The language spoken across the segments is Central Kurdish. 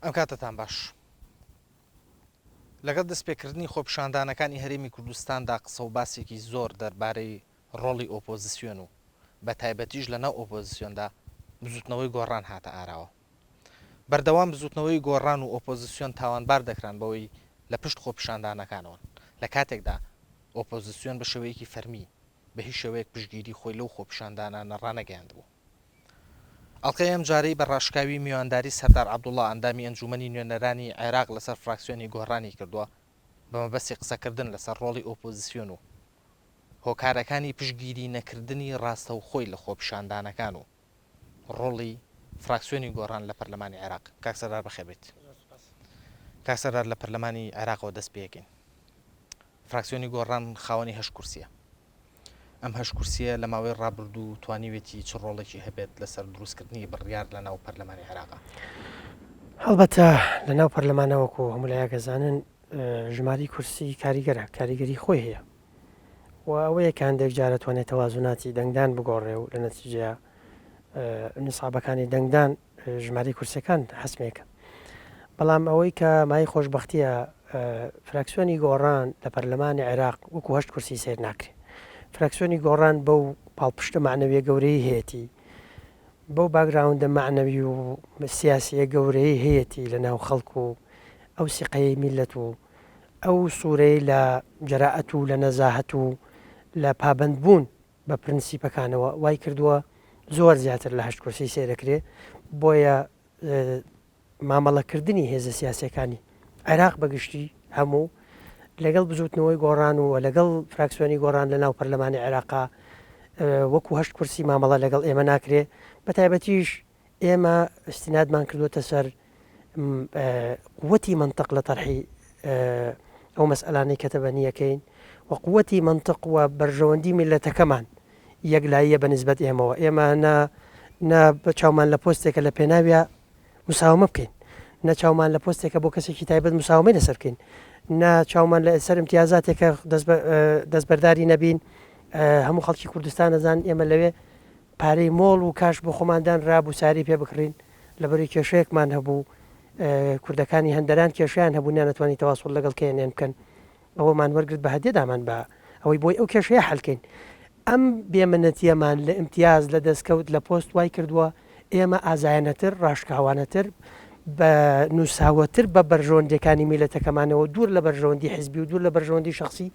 ئەم کاتەتان باش. لەگەڵ دەستپێکردنی خۆپیشاندانەکانی هەرێمی کوردستاندا قسە و باسێکی زۆر دەربارەی ڕۆڵی ئۆپۆزسیۆن و بە تایبەتیش لە ناو ئۆپۆزسیۆندا بزوتنەوەی گۆڕان هاتە ئاراوە. بەردەوام بزوتنەوەی گۆڕان و ئۆپۆزسیۆن تاوانبار دەکران بەوەی لە پشت خۆپیشاندانەکانەوەن، لە کاتێکدا ئۆپۆزسیۆن بە شێوەیەکی فەرمی بە هیچ شێوەیەک پشتگیری خۆی لەو خۆپیشاندانانە ڕانەگەیاندبوو. ئەڵقەی ئەمجارەی بە ڕاشکاوی میوانداری سەردار عەبدوڵا ئەندامی ئەنجومەنی نوێنەرانی عێراق لەسەر فراکسیۆنی گۆڕانی کردووە بە مەبەستی قسەکردن لەسەر ڕۆڵی ئۆپۆزسیۆن و هۆکارەکانی پشتگیری نەکردنی ڕاستەوخۆی لە خۆپیشاندانەکان و ڕۆڵی فراکسیۆنی گۆڕان لە پەرلەمانی عێراق. کاک سەردار بەخێربێیت. کاک سەردار لە پەرلەمانی عێراقەوە دەست پێکەین. فراکسیۆنی گۆڕان خاوەنی هەشت کورسیە. ئەم هەشت کورسیە لە ماوەی ڕابردوو توانیوێتی چ ڕۆڵێکی هەبێت لەسەر دروستکردنی بڕیار لە ناو پەرلەمانی عێراقا؟ هەڵبەتە لە ناو پەرلەمانە وەکو هەموو لایەک ئەزانن ژمارەی کورسی کاریگەرە، کاریگەری خۆی هەیە و ئەوەیە کە هەندێک جار ئەتوانێت تەوازوناتی دەنگدان بگۆڕێ و لە نەتیجەیا نیسابەکانی دەنگدان ژمارەی کورسیەکان حەسمێکە. بەڵام ئەوەی کە مایەی خۆشبەختیە فراکسیۆنی گۆڕان لە پەرلەمانی عێراق وەکو هەشت کورسی سەیر ناکرێ. فراکسیۆنی گۆڕان بەو پاڵپشتە مەعنەویە گەورەی هەیەتی، بەو باکگراوندە مەعنەوی و سیاسیە گەورەی هەیەتی لە ناو خەڵک و ئەو سیقەیەی میللەت و ئەو سوورەی لە جەرائەت و لە نەزاهەت و لە پابەندبوون بە پرنسیپەکانەوە وای کردووە زۆر زیاتر لە هەشت کورسی سەیرەکرێ، بۆیە مامەڵەکردنی هێزە سیاسیەکانی عێراق بە گشتی هەموو لەگەڵ بزوتنەوەی گۆڕان و لەگەڵ فراکسیۆنی گۆڕان لە ناو پەرلەمانی عێراقا وەکو هەشت کورسی مامەڵە لەگەڵ ئێمە ناکرێ بە تایبەتیش ئێمە استنادمان کردوتە سەر قوتی منطق لە تەرحی ئەو مەسئلانەی کە تەبەنیەکەین و قوتی منطق و بەرژەوەندی میلەتەکەمان یەکلاییە بە نسبەت ئێمەوە ئێمە نە نە چاومان لە پۆستێکە لە پێناویا مساومە بکەین نە چاومان لە پۆستێکە بۆ کەسێکی تایبەت مساومەی لەسەر بکەین نە چاومان لە سەر امتیازاتێکە دەستبەرداری نەبین هەموو خەڵکی کوردستان ئەزان ئێمە لەوێ پارەی مۆڵ و کاش بۆ خۆمان دانرابوو ساری پێ بکڕین لەبەری کێشەیەکمان هەبوو کوردەکانی هەندەران کێشیان هەبوو نیانەتوانی تەواسڵ لەگەڵ کێنێن بکەن ئەوەمان وەرگرت بە هەدیە دامان بە ئەوەی بۆی ئەو کێشەیە حەل کەین. ئەم بێ منەتیەمان لە ئیمتیاز، لە دەستکەوت، لە پۆست وای کردووە ئێمە ئازایانەتر، ڕاشکاوانەتر، بە نووساوەتر بە بەرژەوەندیەکانی میللەتەکەمانەوە دوور لە بەرژەوەندی حزبی و دوور لە بەرژەوەندی شەخسی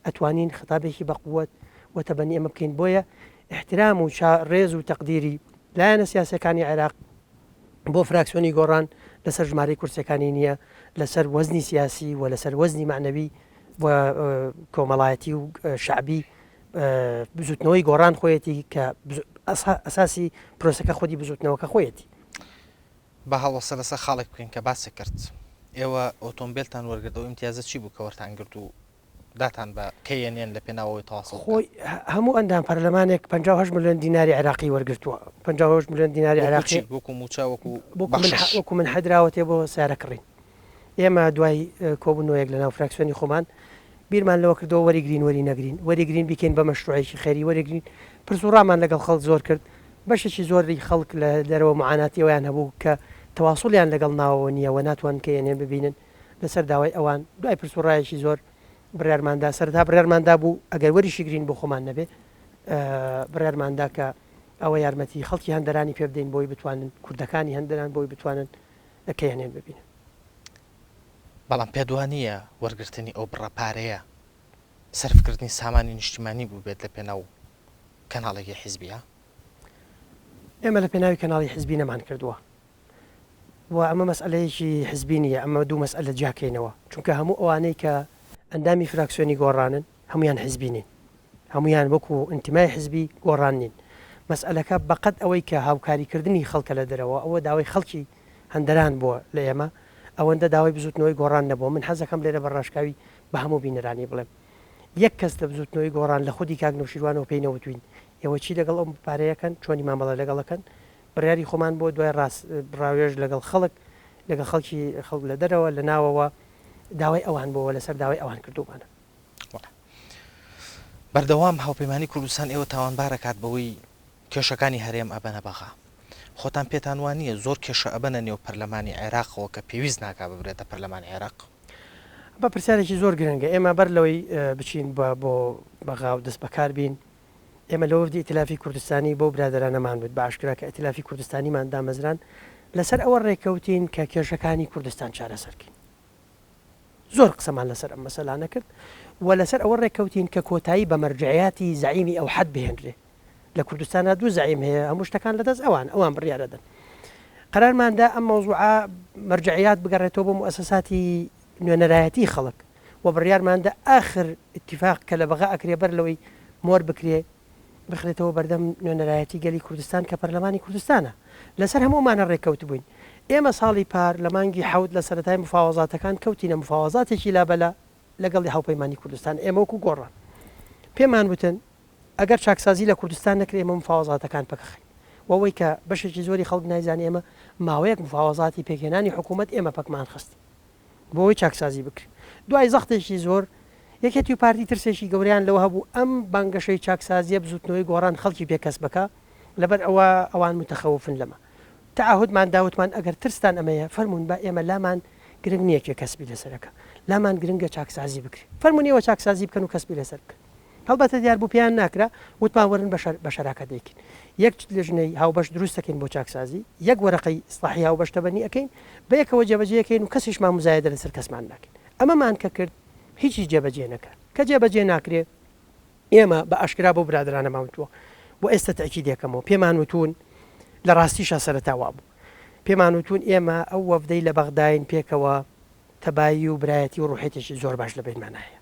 ئەتوانین خەتابێکی بە قوەت و تەبەنی ئێمە بکەین بۆیە ئیحترام و چا ڕێز و تەقدیری لایەنە سیاسیەکانی عێراق بۆ فراکسیۆنی گۆڕان لەسەر ژمارەی کورسیەکانی نییە، لەسەر وەزنی سیاسی و لەسەر وەزنی مەعنەوی و کۆمەڵایەتی و شەعبی بزوتنەوەی گۆڕان خۆیەتی کە ئەساسی پرۆسەکە خودی بزوتنەوەکە خۆیەتی. با هەڵوەستە لەسەر خاڵێک بکەین کە باست کرد. ئێوە ئۆتۆمبێلتان وەرگرت، ئەو ئیمتیازە چی بوو کە وەرتان گرت و داتان بە KNN لە پێناو ئەوەی تەواصل بکەن؟ خۆی هەموو ئەندام پەرلەمانێک 58 ملیۆن دیناری عێراقی وەرگرتووە 58 ملیۆن دیناری وەکو عێراقی چی؟ وەکو مووچە وەکو وەکو من بەخشش؟ وەکو منحە دراوەتێ بۆ سەیارە کڕین ئێمە دوای کۆبوونەوەیەک لەناو فراکسیۆنی خۆمان بیرمان لەوە کردەوە وەریگرین وەری نەگرین وەریگرین بیکەین بە مەشروعێکی خێری وەریگرین پرس و ڕامان لەگەڵ خەڵک زۆر کرد بەشێکی زۆری خەڵک لە دەرەوە معاناتی ئەویان هەبوو کە تەواصلیان لەگەڵ ناوەوە نییە و ناتوانن KNN ببینن لەسەر داوای ئەوان دوای پرس و ڕایەکی زۆر بڕیارمان دا، سەرەتا بڕیارمان دابوو ئەگەر وەریشیگرین بۆ خۆمان نەبێ، بڕیارمان دا کە ئەوە یارمەتی خەڵکی هەندەرانی پێ بدەین بۆی بتوانن کوردەکانی هەندەران بۆی بتوانن KNN ببینن. بەڵام پێت وا نییە وەرگرتنی ئەو بڕە پارەیە سەرفکردنی سامانی نیشتیمانی بووبێت لە پێناو کەناڵێکی حیزبییا؟ ئێمە لە پێناوی کەناڵی حیزبی نەمان کردووە. و ئەمە مەسئەلەیەکی حزبی نییە، ئەمە دوو مەسئەلە جیا کەینەوە، چونکە هەموو ئەوانەی کە ئەندامی فراکسیۆنی گۆڕانن هەموویان حزبی نین، هەموویان وەکو ئینتیمای حزبی گۆڕان نین، مەسئەلەکە بەقەد ئەوەی کە هاوکاریکردنی خەڵکە لە دەرەوە، ئەوە داوای خەڵکی هەندەران بووە لە ئێمە، ئەوەندە داوای بزووتنەوەی گۆڕان نەبووە، من حەزەکەم لێرە بە ڕاشکاوی بە هەموو بینەرانی بڵێم یەک کەس لە بزووتنەوەی گۆڕان لە خودی کاک نەوشیروانەوە پێی نەوتووین ئێوە چی لەگەڵ ئەو پارەیە کەن، چۆنی مامەڵە لەگەڵ ئەکەن، بڕیاری خۆمان بۆ دوای ڕاست ڕاوێژ لەگەڵ خەڵک، لەگەڵ خەڵکی خەڵک لە دەرەوە، لە ناوەوە داوای ئەوان بۆوە لەسەر داوای ئەوان کردوومانە. بەردەوام هاوپەیمانی کوردستان ئێوە تاوانبار ئەکات بەوەی کێشەکانی هەرێم ئەبەنە بەغا. خۆتان پێتان وا نییە زۆر کێشە ئەبەنە نێو پەرلەمانی عێراقەوە کە پێویست ناکا ببرێتە پەرلەمانی عێراق؟ ئەمە پرسیارێکی زۆر گرنگە. ئێمە بەر لەوەی بچین بۆ بەغا و دەست بەکار بین، ئێمە لە وەفدی ئیتلافی کوردستانی بەو برادەرانەمان وت بە ئاشکرا کە ئیتلافی کوردستانیمان دامەزراند، لەسەر ئەوە ڕێککەوتین کە کێشەکانی کوردستان چارەسەر کەین. زۆر قسەمان لەسەر ئەم مەسەلانە کرد و لەسەر ئەوە ڕێککەوتین کە کۆتایی بە مەرجعیاتی زەعیمی ئەوحەد بهێنرێ. لە کوردستانا دوو زەعیم هەیە هەموو شتەکان لەدەست ئەوان ئەوان بڕیار ئەدەن. قەرارمان دا ئەم مەوزوعە مەرجعیات بگەڕێتەوە بۆ موئەسەساتی نوێنەرایەتی خەڵک و بڕیارمان دا ئاخر ئیتیفاق کە لە بەغا ئەکرێ بەر لەوەی مۆر بکرێ بخرێتەوە بەردەم نوێنەرایەتی گەلی کوردستان کە پەرلەمانی کوردستانە. لەسەر هەموو ئەمانە ڕێککەوتبووین. ئێمە ساڵی پار لە مانگی حەوت لە سەرەتای مفاوەزاتەکان کەوتینە مفاوەزاتێکی لابەلا لەگەڵ هاوپەیمانی کوردستان. ئێمە وەکو گۆڕان پێمان وتن ئەگەر چاکسازی لە کوردستان نەکرێ ئێمە مفاوەزاتەکان پەکەخەین. وە ئەوەی کە بەشێکی زۆری خەڵک نایزانێ ئێمە ماوەیەک مفاوەزاتی پێکهێنانی حکوومەت ئێمە پەکمان خست. بۆ ئەوەی چاکسازی بکرێت. دوای زەختێکی زۆر، یەکێتی و پارتی ترسێکی گەورەیان لەوە هەبوو ئەم بانگەشەی چاکسازییە بزووتنەوەی گۆڕان خەڵکی پێ کەسب بکا، لەبەر ئەوە ئەوان متەخەوفن لەمە. تەعەهودمان دا وتمان ئەگەر ترستان ئەمەیە فەرموون با ئێمە لامان گرنگ نییە کێ کەسبی لەسەر ئەکا، لامان گرنگە چاکسازی بکرێت. فەرموون ئێوە چاکسازی بکەن و کەسبی لەسەر بکەن. هەڵبەتە دیار بوو پێیان ناکرا، وتمان وەرن بە شەراکەت دەیکەین. یەک لیژنەی هاوبەش دروست دەکەین بۆ چاکسازی، یەک وەرەقەی ئیسڵاحی هاوبەش تەبەنی ئەکەین، بەیەکەوە جێبەجێ ئەکەین و کەسیشمان موزایەدە لەسەر کەسمان ناکەین. ئەمەمان کە کرد هیچیش جێبەجێ نەکرا. کە جێبەجێ ناکرێ ئێمە بە ئاشکرا بەو برادەرانەمان وتووە و ئێستا تەئکیدی ئەکەمەوە، پێمان وتوون، لە ڕاستیشا سەرەتا وابوو، پێمان وتوون ئێمە ئەو وەفدەی لە بەغداین پێکەوە تەبایی و برایەتی و ڕوحیەتێکی زۆر باش لە بەینمانا هەیە.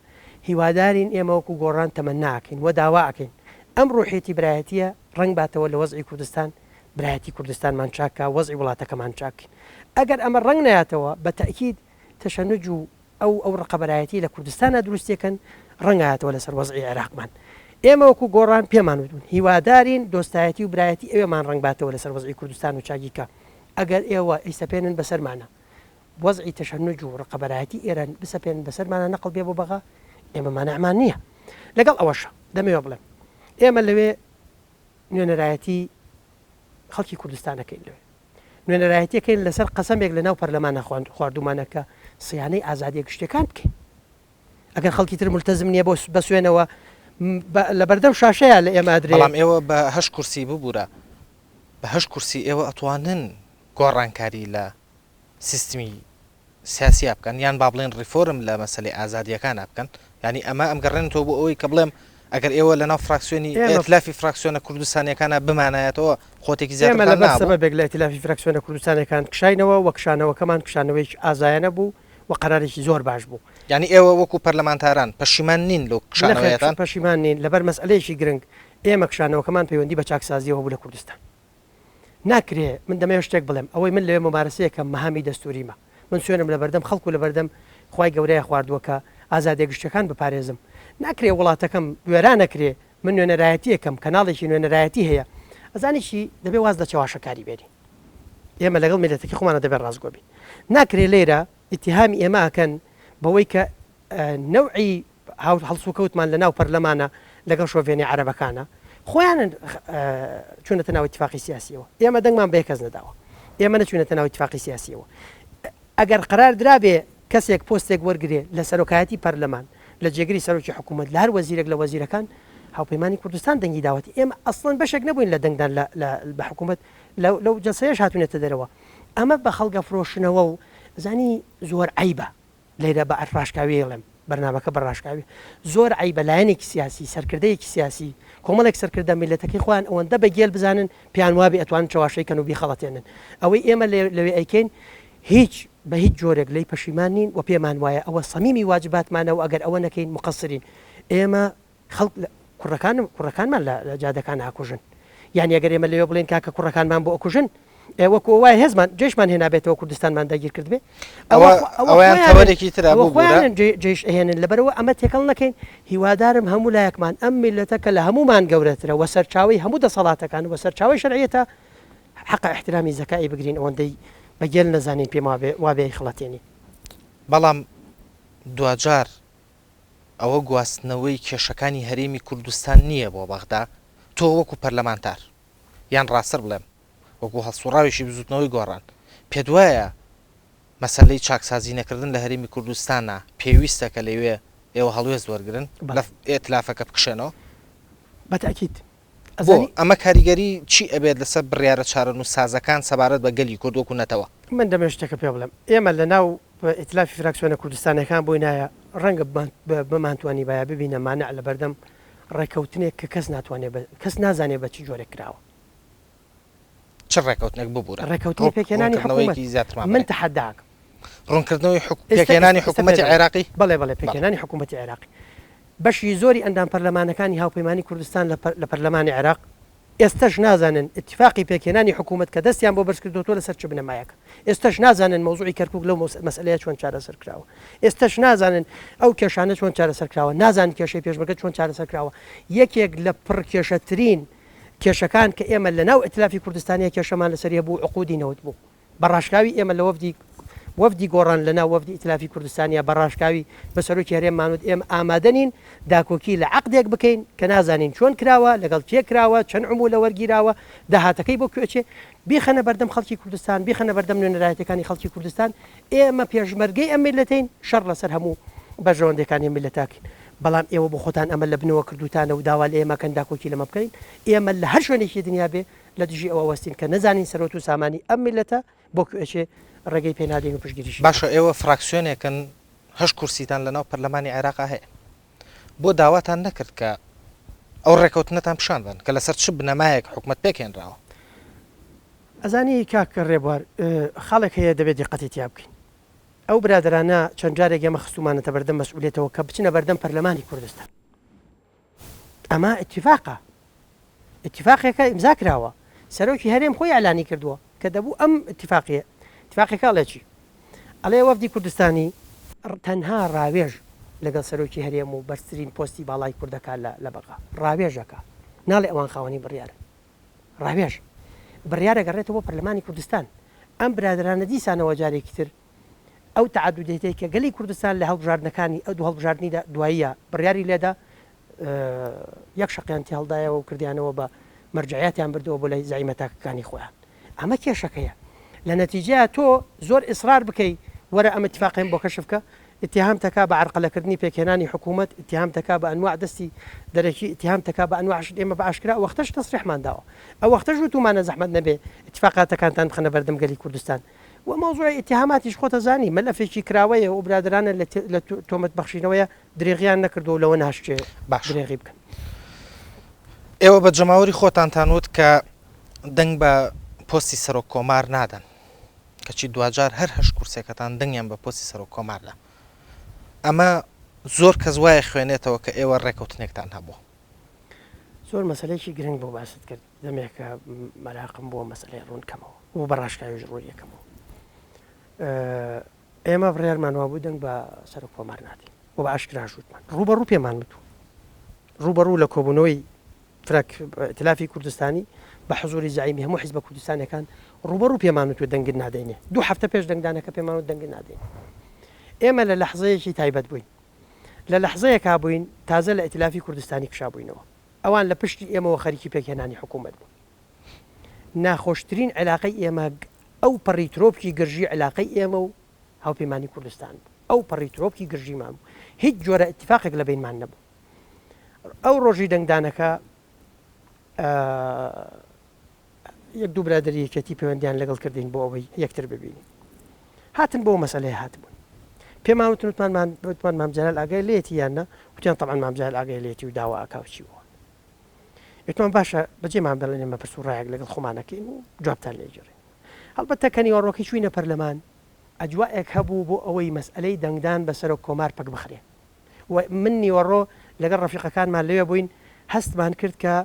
هیوادارین ئێمە وەکو گۆڕان تەمەنا ئەکەین و داوا ئەکەین ئەم ڕوحیەتی برایەتیە ڕەنگ باتەوە لە وەزعی کوردستان، برایەتی کوردستانمان چاک کا، وەزعی وڵاتەکەمان چاک کەین. ئەگەر ئەمە ڕەنگ نەیاتەوە بە تەئکید تەشەنوج و ئەو ئەو ڕقەبەرایەتی لە کوردستانا دروستی ئەکەن ڕەنگ ئایەتەوە لەسەر وەزعی عێراقمان. ئێمە وەکو گۆڕان پێمان وتون هیوادارین دۆستایەتی و برایەتی ئەوێمان ڕەنگ باتەوە لەسەر وەزعی کوردستان و چاکی کا. ئەگەر ئێوە ئەیسەپێنن بەسەرمانا وەزعی تەشەنوج و ڕقەبەرایەتی ئێران بسەپێنن بەسەرمانا نەقڵ بێ بۆ بەغا ئێمە مانعمان نییە. لەگەڵ ئەوەشا دەمەوێ بڵێم ئێمە لەوێ نوێنەرایەتی خەڵکی کوردستان ئەکەین لەوێ نوێنەرایەتی ئەکەین لەسەر قەسەمێک لەناو پەرلەمانا خواردوومانە کە صیانەی ئازادیە گشتیەکان بکەین. ئەگەر خەڵکی تر مولتەزم نییە بۆ بە سوێنەوە لەبەردەم شاشەیە لە ئێمە ئەدرێ. بەڵام ئێوە بە هەشت کورسی ببورە بە هەشت کورسی ئێوە ئەتوانن گۆڕانکاری لە سیستمی سیاسیا بکەن یان با بڵێن ڕیفۆرم لە مەسەلەی ئازادییەکانا بکەن یانی ئەمە ئەمگەڕێنێتەوە بۆ ئەوەی کە بڵێم ئەگەر ئێوە لەناو فراکسیۆنی ئێمە ئیتلافی فراکسیۆنە کوردستانییەکانا بمانایەتەوە خۆتێکی ئێمە زیاترتان لەبەر نابوو؟ سەبەبێک لە ئیتلافی فراکسیۆنە کوردستانییەکان کشاینەوە و کشانەوەکەمان کشانەوەیەکی ئازایانە بوو و قەرارێکی زۆر باش بوو. یانی ئێوە وەکوو پەرلەمانتاران پەشیمان نین لەو نەخێر کشانەوەیەتان؟ پەشیمان نین لەبەر مەسئەلەیەکی گرنگ ئێمە کشانەوەکەمان پەیوەندی بە چاکسازییەوە بوو لە کوردستان. ناکرێ، من دەمەوێ شتێک بڵێم، ئەوەی من لەوێ مومارەسەیەکەم مەهامی دەستووریمە، من سوێنم لەبەردەم خەڵک و لەبەردەم خوای گەورەیە خواردووە کە ئازادیە گشتیەکان بپارێزم، ناکرێ وڵاتەکەم وێرانەکرێ، من نوێنەرایەتیەکەم، کەناڵێکی نوێنەرایەتی هەیە، ئەزانی چی، دەبێ واز لە چەواشەکاری بێنین، ئێمە لەگەڵ میللەتەکەی خۆمانا دەبێ ڕاستگۆ بین، ناکرێ لێرە ئیتیهامی ئێمە ئەکەن بەوەی کە نەوعی هەڵسوکەوتمان لە ناو پەرلەمانە لەگەڵ شۆڤێنی عەرەبەکانە خۆیانن چوونەتە ناو ئیتفاقی سیاسیەوە ئێمە دەنگمان بە کەس نەداوە ئێمە نەچوونەتە ناو ئیتفاقی سیاسیەوە ئەگەر قرار درابێ کەسێک پۆستێک وەرگێ لە سەرۆکایەتی پەرلەمان لە جێگری سەرۆکی حکوومەت لە هەر وەزیرێک لە وەزیرەکان هاوپەیمانی کوردستان دەنگی داوەتی ئێمە ئەسڵەن بەشێک نەبووین لە دەنگدان بە حکوومەت لەو جەلسەیەش هاتوونەتە دەرەوە ئەمە بە خەڵگە فرۆشتنەوە و زانی زۆر عەیبە لێرە بە ڕاشکاوی ئەڵێم، بەرنامەکە بە ڕاشکاوی زۆر عەیبە لایەنێکی سیاسی، سەرکردەیەکی سیاسی، کۆمەڵێک سەرکردە میللەتەکەی خۆیان ئەوەندە بە گێل بزانن پێیان وابێ ئەتوانن چەواشەی کەن و بیخەڵەتێنن. ئەوەی ئێمە لەوێ ئەیکەین هیچ بە هیچ جۆرێک لێی پەشیمان نین و پێمان وایە ئەوە سەمیمی واجباتمانە و ئەگەر ئەوە نەکەین موقەسرین. ئێمە خەڵک لە کوڕەکان کوڕەکانمان لە لە جادەکان ئاکوژن یانی ئەگەر ئێمە لەوێ بڵێین کاکە کوڕەکانمان بۆ ئەکوژن ئێ وەکو وایە هێزمان جەیشمان هێنابێتەوە کوردستانمان داگیر کردبێ ئەوە ئەوە ئەوەیان خۆیانن تەوەرێکی ترە ئەوە ببورە. خۆیانن جێ جەیش ئەهێنن لەبەرئەوە ئەمە تێکەڵ نەکەین هیوادارم هەموو لایەکمان ئەم میللەتە کە لە هەموومان گەورەترە وە سەرچاوەی هەموو دەسەڵاتەکان وە سەرچاوەی شەرعیەتە حەقە ئیحترامی زەکائی بگرین ئەوەندەی بە گێل نەزانین پێم وابێ وابێ ئەیخڵەتێنین. بەڵام دواجار ئەوە گواستنەوەی کێشەکانی هەرێمی کوردستان نییە بۆ بەغدا، تۆ وەکو پەرلەمانتار، یان ڕاستتر بڵێم. وەکو هەڵسوڕاوێکی بزوتنەوەی گۆڕان پێت وایە مەسەلەی چاکسازی نەکردن لە هەرێمی کوردستانا پێویستە کە لەوێ ئێوە هەڵوێست وەرگرن لە ئیتلافەکە بکشێنەوە؟ بە تەئکید. بۆ؟ ئەمە کاریگەری چی ئەبێت لەسەر بڕیارە چارەنووسسازەکان سەبارەت بە گەلی کورد وەکو نەتەوە؟ من دەمەوێت شتێکت پێ بڵێم. ئێمە لە ناو ئیتلافی فراکسیۆنە کوردستانیەکان بووینایە ڕەنگە بمانتوانیبایە ببینە مانع لە بەردەم ڕێکەوتنێک کە کەس ناتوانێ کەس نازانێ بە چ جۆرێک کراوە. چ ڕێکەوتنێک ببورە؟ ڕێکەوتنی پێکهێنانی حکوومەت. من تەحەدا ئەکەم. ڕوونکردنەوەی پێکهێنانی حکوومەتی عێراقی؟ بەڵێ بەڵێ پێکهێنانی حکوومەتی عێراقی. بەشی زۆری ئەندام پەرلەمانەکانی هاوپەیمانی کوردستان لە پەرلەمانی عێراق ئێستەش نازانن ئیتفاقی پێکهێنانی حکوومەت کە دەستیان بۆ بەرزکردۆتەوە لەسەر چ بنەمایەکە. ئێستەش نازانن مەوزوعی کەرکووک لەو مەسئەلەیە چۆن چارەسەر کراوە. ئێستەش نازانن ئەو کێشانە چۆن چارەسەر کراوە. نازانن کێشەی پێشمەرگە چۆن چارەسەر کراوە. یەکێک لە پڕکێشەترین کێشەکان کە ئێمە لە ناو ئیتلافی کوردستانیا کێشەمان لەسەری هەبوو عقودی نەوت بوو. بە ڕاشکاوی ئێمە لە وەفدی وەفدی گۆڕان لە ناو وەفدی ئیتلافی کوردستانیا بە ڕاشکاوی بە سەرۆکی هەرێممان وت ئێمە ئامادە نین داکۆکی لە عەقدێک بکەین کە نازانین چۆن کراوە، لەگەڵ کێ کراوە، چەند عمولە وەرگیراوە، داهاتەکەی بۆ کوێ ئەچێ. بیخەنە بەردەم خەڵکی کوردستان، بیخەنە بەردەم نوێنەرایەتیەکانی خەڵکی کوردستان. ئێمە پێشمەرگەی ئەم میللەتەین، شەڕ لەسەر هەموو بەرژەوەندیەکانی ئەم میللەتە ئەکەین. بەڵام ئێوە بۆ خۆتان ئەمە لە بنەوە کردووتانە و داوا لە ئێمە ئەکەن داکۆکی لەمە بکەین. ئێمە لە هەر شوێنێکی دنیا بێ لە دژی ئەوە وەستین کە نەزانین سەروەت و سامانی ئەم میللەتە بۆ کوێ ئەچێ، ڕێگەی پێ نادەین و پشتگیریشی باشە ناکەین. ئێوە فراکسیۆنێکن هەشت کورسیتان لەناو پەرلەمانی عێراقا هەیە، بۆ داواتان نەکرد کە ئەو ڕێکەوتنەتان پیشان بەن کە لەسەر چ بنەمایەک حکومەت پێکهێنراوە؟ ئەزانی کاک ڕێبوار خاڵێک هەیە دەبێت دیقەتی تیا بکەین. ئەو برادەرانە چەند جارێک ئێمە خستوومانەتە بەردەم مەسئولیەتەوە کە بچنە بەردەم پەرلەمانی کوردستان. ئەمە ئیتیفاقە. ئیتیفاقێکە ئیمزا کراوە. سەرۆکی هەرێم خۆی ئیعلانی کردووە کە دەبوو ئەم ئیتیفاقیە، ئیتیفاقێکە ئەڵێ چی؟ ئەڵێ وەفدی کوردستانی تەنها ڕاوێژ لەگەڵ سەرۆکی هەرێم و بەرزترین پۆستی باڵای کورد دەکا لە بەغا. ڕاوێژ ئەکا. ناڵێ ئەوان خاوەنی بڕیارن. ڕاوێژ. بڕیار ئەگەڕێتەوە بۆ پەرلەمانی کوردستان. ئەم برادەرانە دیسانەوە جارێکی تر ئەو تەعەدودیەتەی کە گەلی کوردستان لە هەڵبژاردنەکانی ئەو دوو هەڵبژاردنی دواییە بڕیاری لێدا یەک شەقیان تێهەڵدایەوە و کردیانەوە بە مەرجەعیاتیان بردەوە بۆ لای زەعیمە تاکەکانی خۆیان. ئەمە کێشەکەیە. لە نەتیجەیا تۆ زۆر ئیسرار بکەی وەرە ئەم ئیتفاقەیم بۆ کەشف کە، ئیتیهام تەکا بە عەرقەلەکردنی پێکهێنانی حکوومەت، ئیتیهام تەکا بە ئەنواع دەستی دەرەکی، ئیتیهام تەکا بە ئەنواع شت، ئێمە بە ئاشکرا ئەو وەختەش تەسریحمان داوە. ئەو وەختەش وتوومانە زەحمەت نەبێ ئیتفاقاتەکانتان بخەنە بەردەم گەلی کوردستان. و مەوزوعی ئیتیهاماتیش خۆت ئەزانی مەلەفێکی کراوەیە و برادەرانە لە تۆمەت بەخشینەوەیە درێغیان نەکردووە و لەوە ناشچێ باشە درێغی بکەن. ئێوە بە جەماوەری خۆتانتان وت کە دەنگ بە پۆستی سەرۆک کۆمار نادەن، کەچی دواجار هەر هەشت کورسیەکەتان دەنگیان بە پۆستی سەرۆک کۆمار دا. ئەمە زۆر کەس وایە خوێنێتەوە کە ئێوە ڕێکەوتنێکتان هەبووە. زۆر مەسەلەیەکی گرنگ بوو باست کرد، دەمێکە مەراقم بووە مەسەلەی ڕوون کەمەوە و بە ڕاشکاویش ڕوونی ئەکەمەوە. ئێمە بڕیارمان وابوو دەنگ بە سەرۆک کۆمار نادەین و بە ئاشکراش وتمان ڕووبەڕوو پێمان وتوو ڕووبەڕوو لە کۆبوونەوەی فرەک ئیتلافی کوردستانی بە حزوری زەعیمی هەموو حیزبە کوردستانیەکان ڕووبەڕوو پێمان وتوو دەنگت نادەینێ دوو هەفتە پێش دەنگدانەکە پێمان وت دەنگت نادەین ئێمە لە لەحزەیەکی تایبەت بووین لە لەحزەیەکا بووین تازە لە ئیتلافی کوردستانی کشابووینەوە ئەوان لە پشتی ئێمەوە خەریکی پێکهێنانی حکوومەت بوون ناخۆشترین علاقەی ئێمە ئەو پەڕی ترۆپکی گرژی علاقەی ئێمە و هاوپەیمانی کوردستان بوو ئەو پەڕی ترۆپکی گرژیمان بوو هیچ جۆرە ئیتفاقێک لە بەینمان نەبوو ئەو ڕۆژی دەنگدانەکە یەک دوو برادەری یەکێتی پەیوەندیان لەگەڵ کردین بۆ ئەوەی یەکتر ببینین هاتن بۆ مەسەلەیە هاتبوون پێمان وتن وتمان وتمان مام جەلال ئاگای لێتی یان نا وتیان تەبعەن مام جەلال ئاگای لێتی و داوا ئەکا و چی بووە وتمان باشە بەجێمان بڵێن ئێمە پرس و ڕایەک لەگەڵ خۆمان ئەکەین و جوابتان لێ گێڕین هەڵبەتە کە نیوەڕۆکەی چووینە پەرلەمان ئەجوائێک هەبوو بۆ ئەوەی مەسئەلەی دەنگدان بە سەرۆک کۆمار پەک بخرێ و من نیوەڕۆ لەگەڵ ڕەفیقەکانمان لەوێ بووین هەستمان کرد کە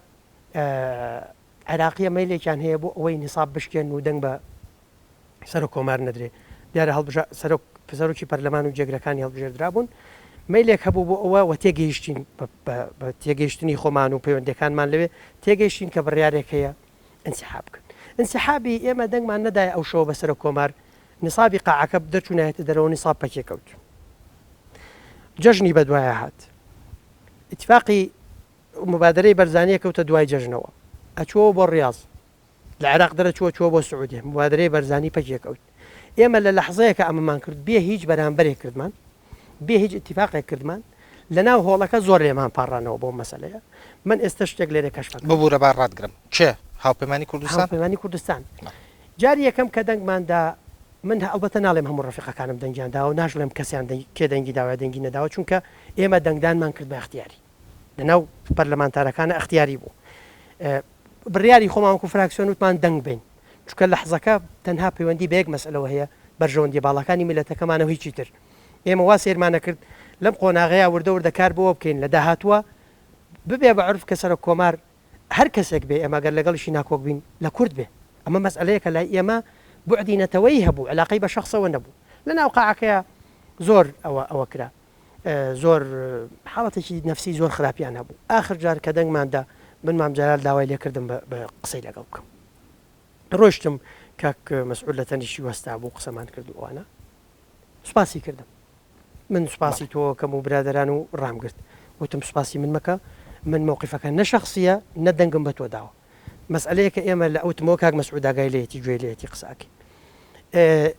عێراقیە مەیلێکیان هەیە بۆ ئەوەی نیساب بشکێن و دەنگ بە سەرۆک کۆمار نەدرێ دیارە هەڵبژا سەرۆک سەرۆکی پەرلەمان و جێگرەکانی هەڵبژێردرابوون مەیلێک هەبوو بۆ ئەوە و تێگەیشتین بە تێگەیشتنی خۆمان و پەیوەندەکانمان لەوێ تێگەیشتین کە بڕیارێک هەیە انسحاب بکەن انسحابی ئێمە دەنگمان نەدایە ئەو شەوە بە سەرۆک کۆمار نیسابی قاعەکە دەرچوونایەتە دەرەوە نیساب پەکێ کەوت جەژنی بەدوایە هات ئیتفاقی موبادەرەی بەرزانیە کەوتە دوای جەژنەوە ئەچوەوە بۆ ڕیاز. لە عێراق دەرەچووە چووە بۆ سعودیە، موبادەرەی بەرزانی پەکی کەوت. ئێمە لە لەحزەیەکا ئەمەمان کرد بێ هیچ بەرامبەرێک کردمان، بێ هیچ ئیتیفاقێک کردمان، لە ناو هۆڵەکە زۆر لێمان پاڕانەوە بۆ مەسەلەیە. من ئێستە شتێک لێرە کەشف ئەکەم. ببورە با ڕاتگرم. کێ؟ هاوپەیمانی کوردستان؟ هاوپەیمانی کوردستان. جاری یەکەم کە دەنگمان دا، من ئەڵبەتە ناڵێم هەموو ڕەفیقەکانم دەنگیان داوە و ناشڵێم کەسیان دەنگ کێ دەنگی داوە یا دەنگی نەداوە، چونکە ئێمە دەنگدانمان کرد بە ئیختیاری. لە ناو پەرلەمانتارەکانە ئیختیاری بوو. بڕیاری خۆمان وەکو فراکسیۆن وتمان دەنگ بەین، چونکە لەحزەکە تەنها پەیوەندی بە یەک مەسئەلەوە هەیە، بەرژەوەندیە باڵاکانی میللەتەکەمانە و هیچی تر. ئێمە وا سەیرمان ئەکرد لەم قۆناغەیا وردە وردە کار بۆ ئەوە بکەین لە داهاتووە ببێ بە عورف کە سەرۆک کۆمار هەر کەسێک بێ ئێمە گەر لەگەڵیشی ناکۆک بین لە کورد بێ. ئەمە مەسئەلەیەکە لای ئێمە بوعدی نەتەوەیی هەبوو، عەلاقەی بە شەخسەوە نەبوو. لە ناو قاعەکەیا زۆر ئەوە ئەوە کرا. زۆر حاڵەتێکی نەفسی زۆر خراپیان هەبوو ئاخر جار کە دەنگمان دا من مام جەلال داوای لێکردم بە قسەی لەگەڵ بکەم ڕۆشتم کاک مەسعود لە تەنیشی وەستا بوو قسەمان کرد و ئەوانە سوپاسی کردم من سوپاسی تۆکەم و برادران و ڕامگرت وتم سوپاسی من مەکە من مەوقفەکە نە شەخسیە نە دەنگم بە تۆ داوە مەسئەلەیەکە ئێمە لە ئەوتمەوە کاک مەسعود ئاگای لێیەتی گوێی لێیەتی قسە ئەکەین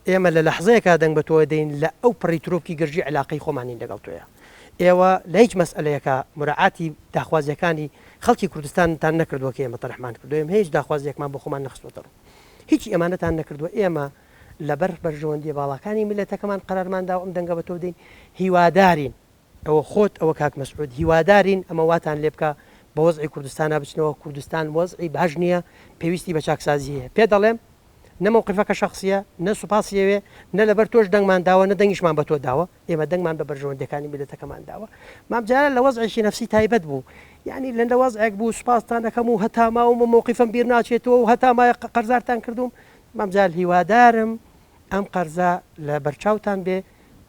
ئێمە لە لەحزەیەکا دەنگ بە تۆ دەین لە ئەو پڕی ترۆپکی گرژی علاقەی خۆمانین لەگەڵ تۆیا ئێوە لە هیچ مەسئەلەیەکا مراعاتی داخوازیەکانی خەڵکی کوردستانتان نەکردووە کە ئێمە تەرحمان کردووە ئێمە هیچ داخوازیەکمان بۆ خۆمان نەخستووەتە ڕوو هیچی ئەمانەتان نەکردووە ئێمە لەبەر بەرژەوەندیە باڵاکانی میللەتەکەمان قەرارمان داوە ئەم دەنگە بە تۆ بدەین هیوادارین ئەوە خۆت ئەوە کاک مەسعود هیوادارین ئەمە واتان لێ بکا بە وەزعی کوردستانا بچنەوە کوردستان وەزعی باش نیە پێویستی بە چاکسازی هەیە پێ دەڵێم نە مەوقیفەکە شەخسیە نە سوپاسی ئەوێ نە لەبەر تۆش دەنگمان داوە نە دەنگیشمان بە تۆ داوە ئێمە دەنگمان بە بەرژەوەندیەکانی میللەتەکەمان داوە مام جەلال لە وەزعێکی نەفسی تایبەت بوو یانی لە لە وەزعێک بوو سوپاستان ئەکەم و هەتا ماوم و مەوقیفەم بیر ناچێتەوە و هەتا مایە قەرزارتان کردووم مام جەلال هیوادارم ئەم قەرزە لە بەرچاوتان بێ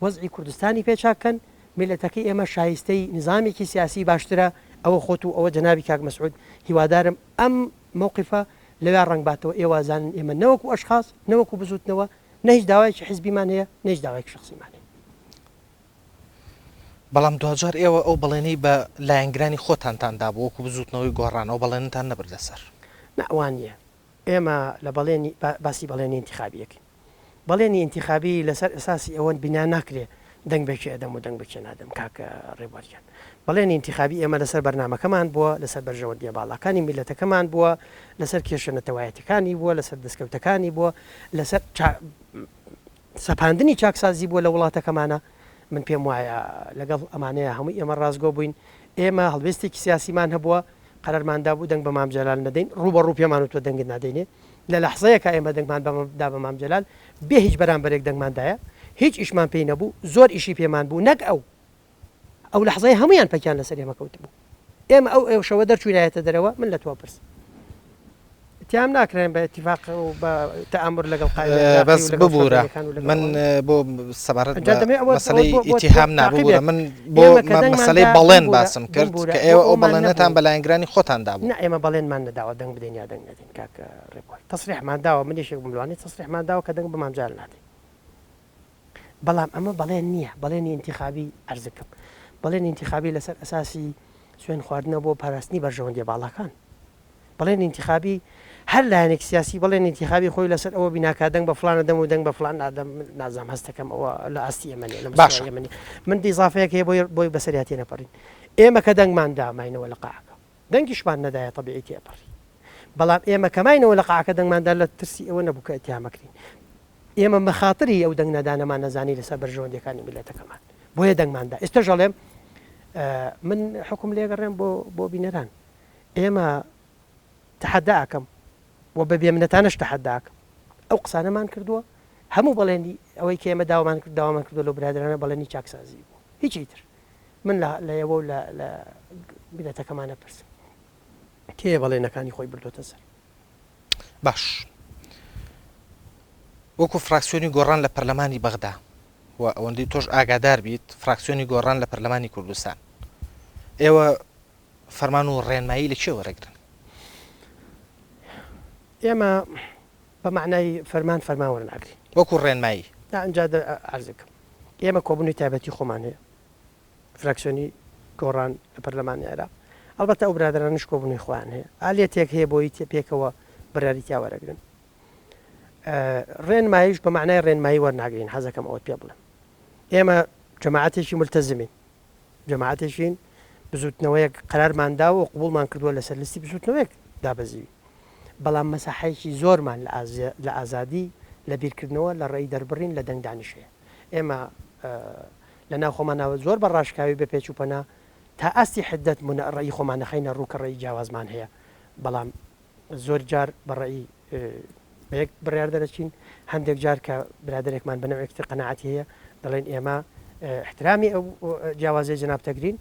وەزعی کوردستانی پێ چاک کەن، میللەتەکەی ئێمە شایستەی نیزامێکی سیاسی باشترە، ئەوە خۆت و ئەوە جەنابی کاک مەسعود، هیوادارم ئەم مەوقیفە لەویا ڕەنگ باتەوە، ئێوە ئەزانن ئێمە نە وەکوو ئەشخاس، نە وەکوو بزووتنەوە، نە هیچ داوایەکی حیزبیمان هەیە، نە هیچ داوایەکی شەخسیمان هەیە. بەڵام دواجار ئێوە ئەو بەڵێنەی بە لایەنگرانی خۆتانتان دابوو وەکوو بزووتنەوەی گۆڕان، ئەو بەڵێنەتان نەبردە سەر. نا وا نییە. ئێمە لە بەڵێنی باسی بەڵێنی ئینتیخابی ئەکەین. بەڵێنی ئینتیخابی لەسەر ئەساسی ئەوە بینا ناکرێ دەنگ بە کێ ئەدەم و دەنگ بە کێ نادەم کاک ڕێبوار گیان. بەڵێنی ئینتیخابی ئێمە لەسەر بەرنامەکەمان بووە، لەسەر بەرژەوەندییە باڵاکانی میللەتەکەمان بووە، لەسەر کێشە نەتەوایەتیەکانی بووە، لەسەر دەستکەوتەکانی بووە، لەسەر سەپاندنی چاکسازی بووە لە وڵاتەکەمانا. من پێم وایە لەگەڵ ئەمانەیا هەمووی ئێمە ڕاستگۆ بووین. ئێمە هەڵوێستێکی سیاسیمان هەبووە، قەرارمان دابوو دەنگ بە مام جەلال نەدەین، ڕوو بە ڕوو پێمان وتووە دەنگت نادەینێ. لە لەحزەیەکا ئێمە دەنگمان دا بە مام جەلال، بێ هیچ بەرامبەرێک دەنگمان دایە، هیچ ئیشمان پێی نەبوو، زۆر ئیشی پێمان بوو، نەک ئەو. ئەو لەحزەیە هەموویان پەکیان لەسەر ئێمە کەوتبوو. ئێمە ئەو ئەو شەوە دەرچووینایەتە دەرەوە، من لە تۆ ئەپرسم. تیام ناکرێن بە ئیتیفاق و بە تەئامور لەگەڵ قائیمەی عێراقی بەس و لەگەڵ ببورە سۆڤیەتەکان و لەگەڵ من ئەوانە. بۆ سەبارەت ئەنجا بە دەمەوێ ئەوە ئەوە مەسەلەی بۆ بۆ ئیتیهام نا تاقی ببورە بێت. من بۆ ئێمە کە دەنگمان مەسەلەی دا بەڵێن بمبورە باسم کرد بمبورە کە بۆ ئێوە ئەو ئەومان بەڵێنەتان نەبوو. بە لایەنگرانی خۆتان دابوو. نا ئێمە بەڵێنمان نەداوە دەنگ بدەین یا دەنگ نەدەین کاک ڕێبوار. تەسریحمان داوە من یەکێک بووم لەوانەی تەسریحمان داوە کە دەنگ بە مام جەلال نادەین. بەڵام ئەمە بەڵێن نییە، بەڵێنی ئینتیخابی عەرزکەم، بەڵێنی ئینتیخابی لەسەر ئەساسی سوێن خواردنە بۆ پاراستنی بەرژەوەندیە باڵاکان. بەڵێنی ئینتیخابی هەر لایەنێکی سیاسی بەڵێنی ئینتیخابی خۆی لەسەر ئەوە بیناکا دەنگ بە فڵان ئەدەم و دەنگ بە فڵان نادەم، من نازانم هەستەکەم ئەوە لە ئاستی ئێمە نییە، لە مستەوای باشە. ئێمە نییە. من ئیزافەیەک هەیە بۆی بۆی بەسەریا تێنەپەڕین. ئێمە کە دەنگمان دا ماینەوە لە قاعەکە. دەنگیشمان نەدایە تەبیعی تێپەڕی. بەڵام ئێمە کە ماینەوە لە قاعەکە دەنگمان دا لە ترسی ئەوە نەبوو کە ئیتیهام ئەکرێین. ئێمە مەخاتری ئەو دەنگ نەدانەمان نەزانی لەسەر بەرژەوەندیەکانی میللەتەکەمان بۆیە دەنگمان دا ئێستەش ئەڵێم من حوکم لێگەڕێم بۆ بۆ بینەران ئێمە تەحەدا ئەکەم و بە بێمنەتانەش تەحەدا ئەکەم ئەو قسانەمان کردووە هەموو بەڵێنی ئەوەی کە ئێمە داوامان کرد داوامان کردووە لەو برادەرانە بەڵێنی چاکسازی بوو هیچی تر من لە لە ئێوە و لە لە میللەتەکەمانە پرسم کێ بەڵێنەکانی خۆی بردۆتە سەر؟ باش وەکو فراکسیۆنی گۆڕان لە پەرلەمانی بەغدا و ئەوەندەی تۆش ئاگادار بیت فراکسیۆنی گۆڕان لە پەرلەمانی کوردستان ئێوە فەرمان و ڕێنمایی لە کێ وەرەگرن؟ ئێمە بە مەعنای فەرمان فەرمان وەرناگرین. وەکو ڕێنمایی. نا ئینجا عەرزەکەم ئێمە کۆبوونەوەی تایبەتی خۆمان هەیە فراکسیۆنی گۆڕان لە پەرلەمانی عێراق، ئەڵبەتە ئەو برادەرانەش کۆبوونەوەی خۆیان هەیە، ئالیەتێک هەیە بۆی پێکەوە بڕیاری تیا وەرەگرن. ڕێنماییش بە مەعنای ڕێنمایی وەرناگرین، حەزەکەم ئەوەت پێ بڵێم. ئێمە جەماعەتێکی مولتەزمین، جەماعەتێکین بزووتنەوەیەک قەرارمان داوە و قبوڵمان کردووە لەسەر لیستی بزووتنەوەیەک دابەزیوین، بەڵام مەساحەیەکی زۆرمان لە ئازادی لە بیرکردنەوە، لە ڕێی دەربڕین، لە دەنگدانیش هەیە. ئێمە لە ناو خۆمانا زۆر بە ڕاشکاوی بە پێچ و پەنا تا ئاستی حدەت مونە ڕەئی خۆمان نەخەینە ڕوو کە ڕەئی جیاوازمان هەیە، بەڵام زۆر جار بە ڕەئی بە یەک بڕیار دەرەچین، هەندێک جار کە برادەرێکمان بە نەوعێکی تر قەناعەتی هەیە دەڵێین ئێمە ئیحترامی ئەو جیاوازیەی جەنابت ئەگرین،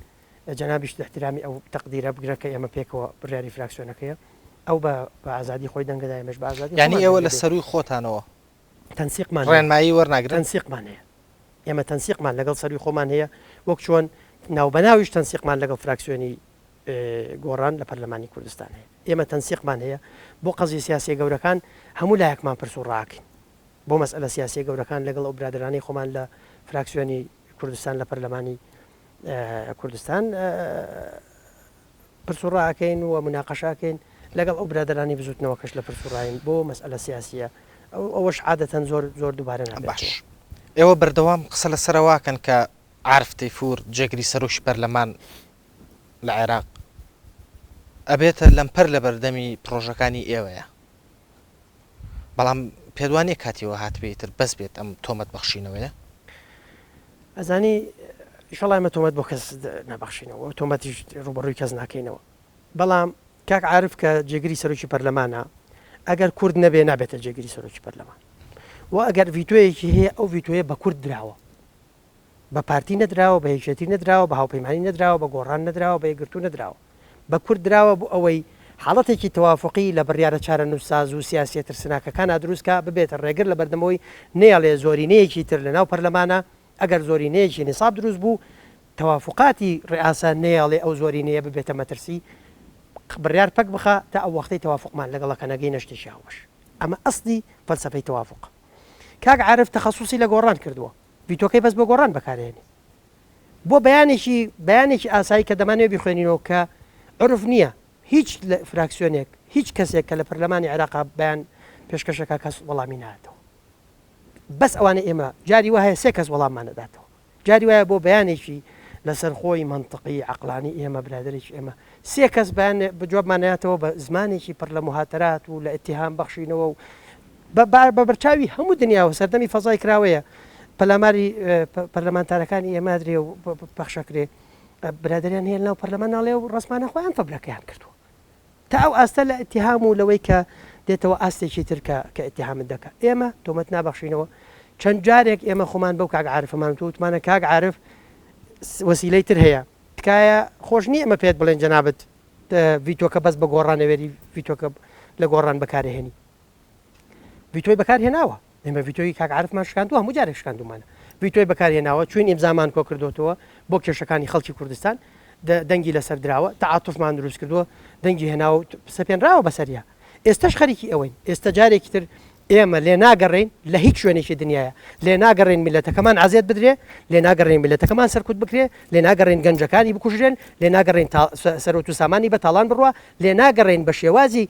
جەنابیشت ئیحترامی ئەو تەقدیرە بگرە کە ئێمە پێکەوە بڕیاری فراکسیۆنەکەیە، ئەو بە ئازادی خۆی دەنگەدا ئێمەش بە ئازادی یانی خۆمان ئێوە دەنگ لە دەدەین. سەرووی خۆتانەوە تەنسیقمان هەیە. ڕێنمایی وەرناگرن؟ تەنسیقمان هەیە. ئێمە تەنسیقمان لەگەڵ سەرووی خۆمان هەیە، وەک چۆن ناوبەناویش تەنسیقمان لەگەڵ فراکسیۆنی گۆڕان لە پەرلەمانی کوردستان هەیە. ئێمە تەنسیقمان هەیە بۆ قەزیە سیاسیە گەورەکان هەموو لایەکمان پرس و ڕاکەین بۆ مەسئەلە سیاسیە گەورەکان لەگەڵ ئەو برادەرانەی خۆمان لە فراکسیۆنی کوردستان لە پەرلەمانی کوردستان پرس و ڕاکەین و مناقەشەکەین لەگەڵ ئەو برادەرانی بزوتنەوەکەش لە پرس و ڕاین بۆ مەسئەلە سیاسیە ئەوەش عادەتەن زۆر زۆر دووبارە نابێتەوە. باش ئێوە بەردەوام قسە لەسەر ئەوەکەن کە عارف تەیفور جێگری سەرۆکی پەرلەمان لە عێراق ئەبێتە لەمپەر لەبەردەمی پڕۆژەکانی ئێوەیە بەڵام پێت وانیە کاتی ئەوە هاتبێ ئیتر بەس بێت ئەم تۆمەت بەخشینەوەیە؟ ئەزانی ئیشەڵا ئێمە تۆمەت بۆ کەس نابەخشینەوە و تۆمەتیش ڕووبەڕووی کەس ناکەینەوە بەڵام کاک عارف کە جێگری سەرۆکی پەرلەمانە ئەگەر کورد نەبێ نابێتە جێگری سەرۆکی پەرلەمان و ئەگەر ڤیتۆیەکی هەیە ئەو ڤیتۆیە بە کورد دراوە بە پارتی نەدراوە، بە یەکێتی نەدراوە، بە هاوپەیمانی نەدراوە، بە گۆڕان نەدراوە، بە یەکگرتوو نەدراوە. بە کورد دراوە بۆ ئەوەی حاڵەتێکی تەوافوقی لە بڕیارە چارەنووسساز و سیاسییە ترسناکەکانا دروست کا، ببێتە ڕێگر لە بەردەمەوەی نەیەڵێ زۆرینەیەکی تر لە ناو پەرلەمانا، ئەگەر زۆرینەیەکی نیساب دروست بوو، تەوافوقاتی ڕیئاسە نەیەڵێ ئەو زۆرینەیە ببێتە مەترسی، بڕیار پەک بخا تا ئەو وەختەی تەوافوقمان لەگەڵە کە نەگەینە شتێکی هاوبەش. ئەمە ئەسڵی فەلسەفەی تەوافوقە. کاک عارف تەخەسوسی لە گۆڕان کردووە. ڤیتۆکەی بەس بۆ گۆڕان بەکارهێنی بۆ بەیانێکی بەیانێکی ئاسایی کە دەمانەوێ بیخوێنینەوە کە عورف نییە هیچ فراکسیۆنێک هیچ کەسێک کە لە پەرلەمانی عێراقا بەیان پێشکەشەکە کەس وەڵامی ناتەوە بەس ئەوانە ئێمە جاری وایە سێ کەس وەڵاممان نەداتەوە جاری وایە بۆ بەیانێکی لەسەر خۆی مەنتقی عەقڵانی ئێمە برادەرێکی ئێمە سێ کەس بەیان جوابمان نەیاتەوە بە زمانێکی پڕ لە موهاتەرات و لە ئیتیهام بەخشینەوە و بە بە بەرچاوی هەموو دنیاوە سەردەمی فەزای کراوەیە پەلاماری پەرلەمانتارەکانی ئێمە درێ و پەخشەکرێ برادەریان هەیە لەناو پەرلەمان ناڵێ و ڕەسمانە خۆیان فەبرەکەیان کردووە تا ئەو ئاستە لە ئیتیهام و لەوەی کە دێتەوە ئاستێکی تر کە کە ئیتیهامت دەکا ئێمە تۆمەت نابەخشینەوە چەند جارێک ئێمە خۆمان بەو کاک عارفەمان وتووە وتمانە کاک عارف وەسیلەی تر هەیە تکایە خۆش نییە ئێمە پێت بڵێن جەنابت ڤیتۆکە بەس بە گۆڕان ئەوێری ڤیتۆکە لە گۆڕان بەکارهێنی ڤیتۆی بەکار هێناوە ئێمە ڤیتۆی کاک عارفمان شکاندووە هەموو جارێک شکاندومانە ڤیتۆی بەکار هێناوە چوین ئیمزامان کۆ کردوتەوە بۆ کێشەکانی خەڵکی کوردستان دەنگی لەسەر دراوە تەعاتوفمان دروست کردووە دەنگی هێناوە و سەپێنراوە بەسەریا ئێستەش خەریکی ئەوەین ئێستە جارێکی تر ئێمە لێ ناگەڕێین لە هیچ شوێنێکی دنیاە لێ ناگەڕێین میلەتەکەمان عەزێت بدرێ لێ ناگەڕێین میلەتەکەمان سەرکوت بکرێ لێ ناگەڕێین گەنجەکانی بکوژرێن لێ ناگەڕێین سەرۆت و سامانی بە تاڵان بڕوا لێ ناگەڕێین بە شێوازی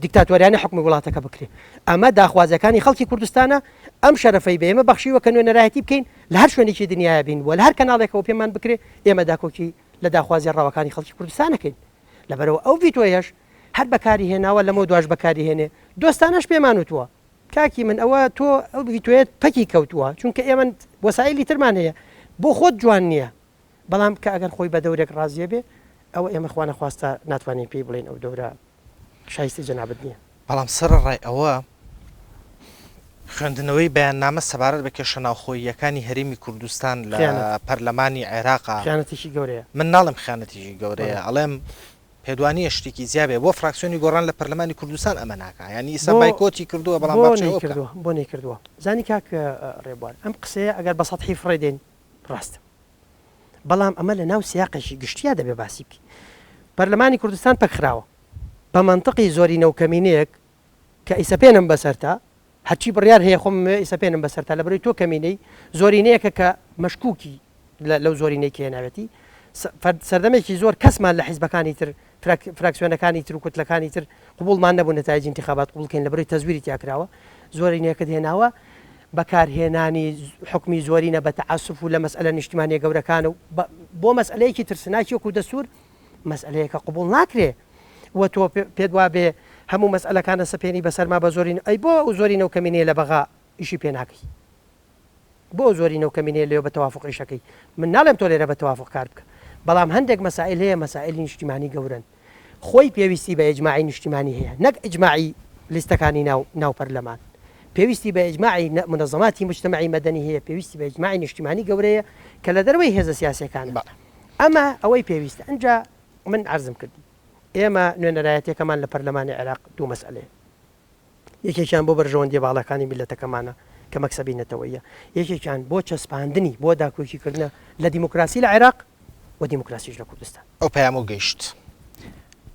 دیکتاتۆریانە حوکمی وڵاتەکە بکرێ. ئەمە داخوازیەکانی خەڵکی کوردستانە، ئەم شەرەفەی بە ئێمە بەخشیوە کە نوێنەرایەتی بکەین لە هەر شوێنێکی دنیایا بین و لە هەر کەناڵێکەوە پێمان بکرێ ئێمە داکۆکی لە داخوازیە ڕەواکانی خەڵکی کوردستان ئەکەین. لەبەرئەوە ئەو ڤیتۆیەش هەر بەکاری هێناوە لەمەو دواش بەکاری هێنێ. دۆستانەش پێمان وتووە کاکی من ئەوە تۆ ئەو ڤیتۆیەت پەکی کەوتووە چونکە ئێمە وەسایلی ترمان هەیە بۆ خۆت جوان نییە بەڵام کە ئەگەر خۆی بە دەورێک ڕازیە بێ ئەوە ئێمە خوانەخواستە ناتوانین پێی بڵێین ئەو دەورە شایستەی جەنابت نییە. بەڵام سەرەڕای ئەوە، خوێندنەوەی بەیاننامە سەبارەت بە کێشە ناوخۆییەکانی هەرێمی کوردستان لە خیانەت. پەرلەمانی عێراقا، خیانەتێکی گەورەیە. من ناڵێم خیانەتێکی گەورەیە، بەڵێ. ئەڵێم پێتوانییە شتێکی جیا بێ، بۆ فراکسیۆنی گۆڕان لە پەرلەمانی کوردستان ئەمە ناکا؟ یانی ئیستا بۆ بایکۆتی کردووە، بەڵام بۆ با بچێ ئەوە بکا. نەیکردووە؟ بۆ نەیکردووە؟ زانی کاک ڕێبوار، ئەم قسەیە ئەگەر بە سەتحی فڕێ دەین ڕاستە. بەڵام ئەمە لە ناو سیاقێکی گشتیا دەبێ باسی بکەی. پەرلەمانی کوردستان پەکخراوە. بە مەنتقی زۆرینە و کەمینەیەک کە ئیسەپێنم بەسەرتا، هەرچی بڕیار هەیە خۆم ئەمەوێ ئیسەپێنم بەسەرتا لەبەرئەوەی تۆ کەمینەی، زۆرینەیەکە کە مەشکوکی لەو زۆرینەی کە هێناوێتی. سەردەمێکی زۆر کەسمان لە حیزبەکانی تر، فراکسیۆنەکانی تر و کوتلەکانی تر قبوڵمان نەبوو نەتایجی ئینتیخابات قبوڵ کەین لەبەرەوەی تەزویری تیا کراوە زۆرینەیەکت هێناوە بەکارهێنانی حوکمی زۆرینە بە تەعەسوف و لە مەسئەلە نیشتیمانیە گەورەکانە و بۆ مەسئەلەیەکی ترسناکی وەکو دەستور مەسئەلەیەکە قبوڵ ناکرێ و تۆ پێت وابێ هەموو مەسئەلەکان ئەسەپێنی بەسەرما بە زۆرینە ئەی بۆ ئەو زۆرینە و کەمینەیە لە بەغا ئیشی پێ ناکەی بۆ ئەو زۆرینە و کەمینەیە لەوێ بە تەوافوق ئیشەکەی من ناڵێم تۆ لێرە بە تەوافوق کار بکە بەڵام هەندێک مەسائیل هەیە مەسائیلی نیشتیمانی گەورەن خۆی پێویستی بە ئیجماعی نیشتیمانی هەیە نەک ئیجماعی لیستەکانی ناو ناو پەرلەمان پێویستی بە ئیجماعی مونەزەماتی موجتەمەعی مەدەنی هەیە پێویستی بە ئیجماعی نیشتیمانی گەورەیە کە لە دەرەوەی هێزە سیاسیەکانە بەڵێ. ئەمە ئەوەی پێویستە ئنجا من عەرزم کردی ئێمە نوێنەرایەتیەکەمان لە پەرلەمانی عێراق دوو مەسئەلەیە یەکێکیان بۆ بەرژەوەندیە باڵاکانی میللەتەکەمانە کە مەکسەبی نەتەوەییە، یەکێکیان بۆ چەسپاندنی، بۆ داکۆکیکردنە لە دیموکراسی لە عێراق و دیموکراسیش لە کوردستان. ئەو پەیامەو گەیشت.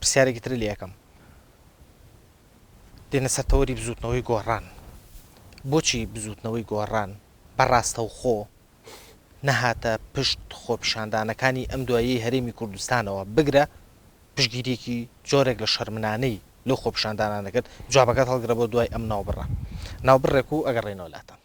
پرسیارێکی ترت لێ ئەکەم. دێنە سەر تەوەری بزووتنەوەی گۆڕان. بۆچی بزووتنەوەی گۆڕان بە ڕاستەوخۆ نەهاتە پشت خۆپیشاندانەکانی ئەم دواییەی هەرێمی کوردستانەوە، بگرە پشتگیریەکی جۆرێک لە شەرمنانەی لەو خۆپیشاندانانە کرد، جوابەکەت هەڵگرە بۆ دوای ئەم ناوبڕە. ناوبڕێک و ئەگەڕێینەوە لاتان.